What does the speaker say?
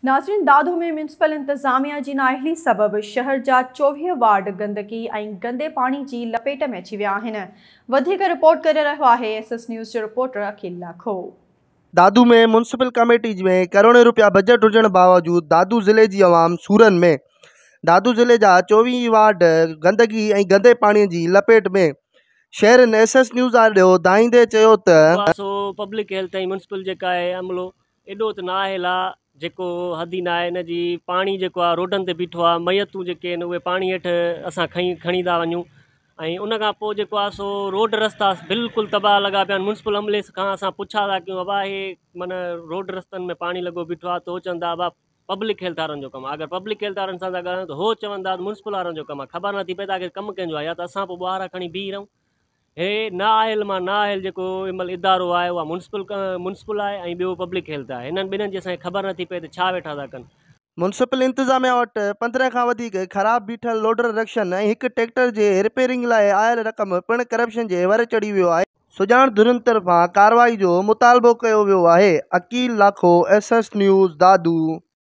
ناظرين دادو ۾ ميونسپل انتظاميا جي نااهلي سبب شهر جا 24 وارڊ گندگي ۽ گندي پاڻي جي لپيٽ ۾ اچي ويا آهن. وڌيڪ رپورٽ ڪري رهيو آهي ايس ايس نيوز جو reporter Aqeel Lakho. Dadu ۾ municipal committee ۾ ڪروڙين روپيا بجيٽ هجڻ باوجود دادو ضلعي جي عوام سورن ۾، دادو ضلعي جا 24 ئي وارڊ گندگي ۽ گندي پاڻي جي لپيٽ ۾، شهرين ايس ايس نيوز آڏو دانهيندي چيو ته. سو پبلڪ هيلٿ ۽ ميونسپل جيڪا آهي عملو ايڏو ته نااهل آ جيڪو حد ئي ناهي ان جي پاڻي جيڪو آ روڊن تي بيٺو آ ميتون جيڪي آهن اهي پاڻي هيٺ اسان کڻي کڻي ٿا وڃون ۽ ان کان پوء جيڪو آ سو روڊ رستا بلڪل تباهه لڳا پيا آهن ميونسپل عملي کان اسان پڇا ٿا ڪيون ابا هي معنيٰ روڊ رستن ۾ پاڻي لڳو بيٺو آ ته هو چون ٿا ابا پبلڪ هيلٿ وارن جو ڪم آ اگر پبلڪ هيلٿ وارن سان ٿا ڳالهايون ته هو چون ٿا ميونسپل وارن جو ڪم آ خبر نٿي پئي ته آخر ڪم ڪنهن جو آ يا ته اسان پوء ٻوهارا کڻي بيهي رهون هي نااهل مان نااهل جيڪو هن مهل ادارو آهي اها ميونسپل ميونسپل آهي ۽ ٻيو پبلڪ هيلٿ آهي هنن ٻنهن جي اسان کي خبر نٿي پئي ته ڇا ويٺا ٿا ڪن. ميونسپل انتظاميا وٽ 15 کان وڌيڪ خراب بيٺل لوڊر رڪشن ۽ هڪ ٽريڪٽر جي رپيئرنگ لاء آيل رقم پڻ ڪرپشن جي ور چڙهي ويو آهي. سڄاڻ ڌرين طرفان ڪارروائي جو مطالبو ڪيو ويو آهي. Aqeel Lakho, S S news, Dadu.